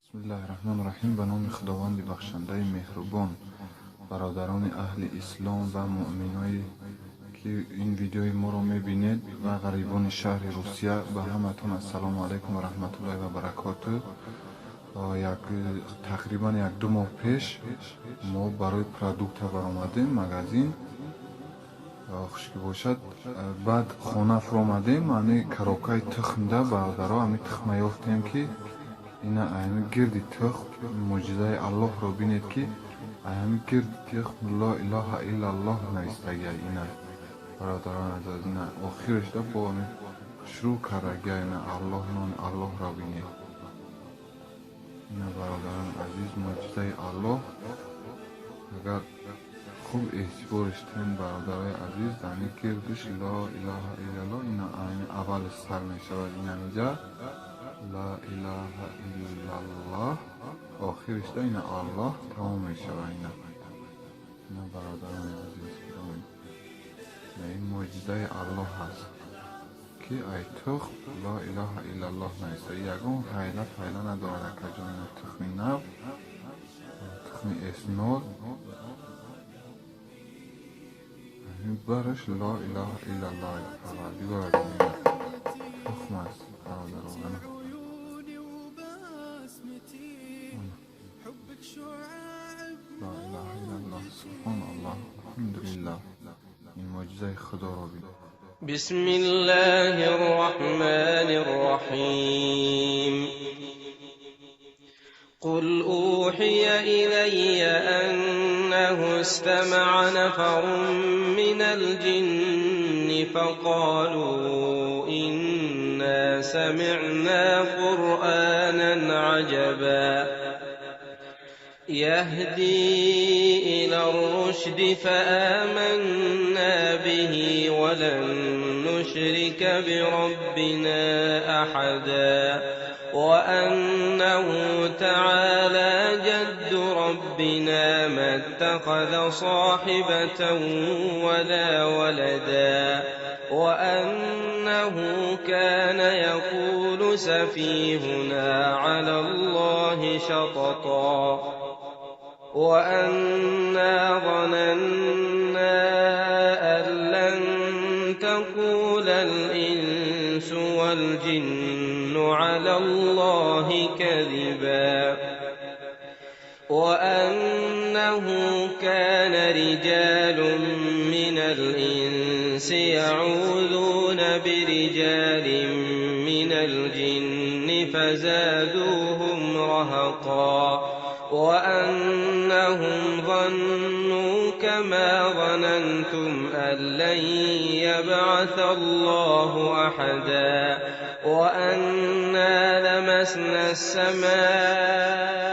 Бисмиллаҳи раҳмони раҳим. Ба номи Худованди бахшандаи меҳрубон. Бародарони аҳли ислом ва муъминое ки ин видеои моро мебинед ва ғарибони шаҳри Русия, ба ҳаматон ассалому алайкум ва раҳматуллоҳи ва баракоту. Як тақрибан 1-2 моҳ пеш мо барои продукта баромадем магазин, хушки бошад. Баъд хона фуромадем, ами коробкаи тухмда, бародаро, ами тухма ёфтем, ки ина ами гирди тухм мӯъҷизаи Аллоҳро бинед, ки ами гирди тухм ло илоҳа иллаллоҳ навистагия. Ина, бародарон азиз, ина охирашда бо ами шурӯъ кардагия. Ина Аллоҳ, номи Аллоҳро бинед. Ина, бародарони азиз, мӯъҷизаи Аллоҳ. Агар хуб эътибориш тем, бародарои азиз, ами гирдиш ло илоҳа иллаллоҳ, ина ами аввалш сар мешавад, инамиҷа ла илоҳа иллаллоҳ, охиришда ина Аллоҳ тамом мешавад. Ина, бародарони азиз, ин мӯъҷизаи Аллоҳ ҳаст, ки ай тухм ло илоҳа иллаллоҳ нависта. Ягон ҳайла пайла надорад, акаҷон. Ина тухми нав, тухми эснол, бараш ло илоҳа иллаллоҳ, парвардигора бинед, тухм аст, бародарон. Ла илоҳа иллаллоҳ, субҳоналлоҳ, алҳамдулиллаҳ. Ин мӯъҷизаи худоро бинед. بسم الله الرحمن الرحيم. قل أوحي إلي أنه استمع نفر من الجن فقالوا إنا سمعنا قرآنا عجبا يهدي إلى الرشد فآمنا به ولن نشرك بربنا أحدا وأنه تعالى جد ربنا ما اتخذ صاحبة ولا ولدا وأنه كان يقول سفيهنا على الله شططا وأنا ظننا أن لن تقول الإنس والجن على الله كذبا وأنه كان رجال من الإنس يعوذون برجال من الجن فزادوهم رهقا وأنهم ظنوا كما ظننتم أن لن يبعث الله أحدا وأنا لمسنا السماء.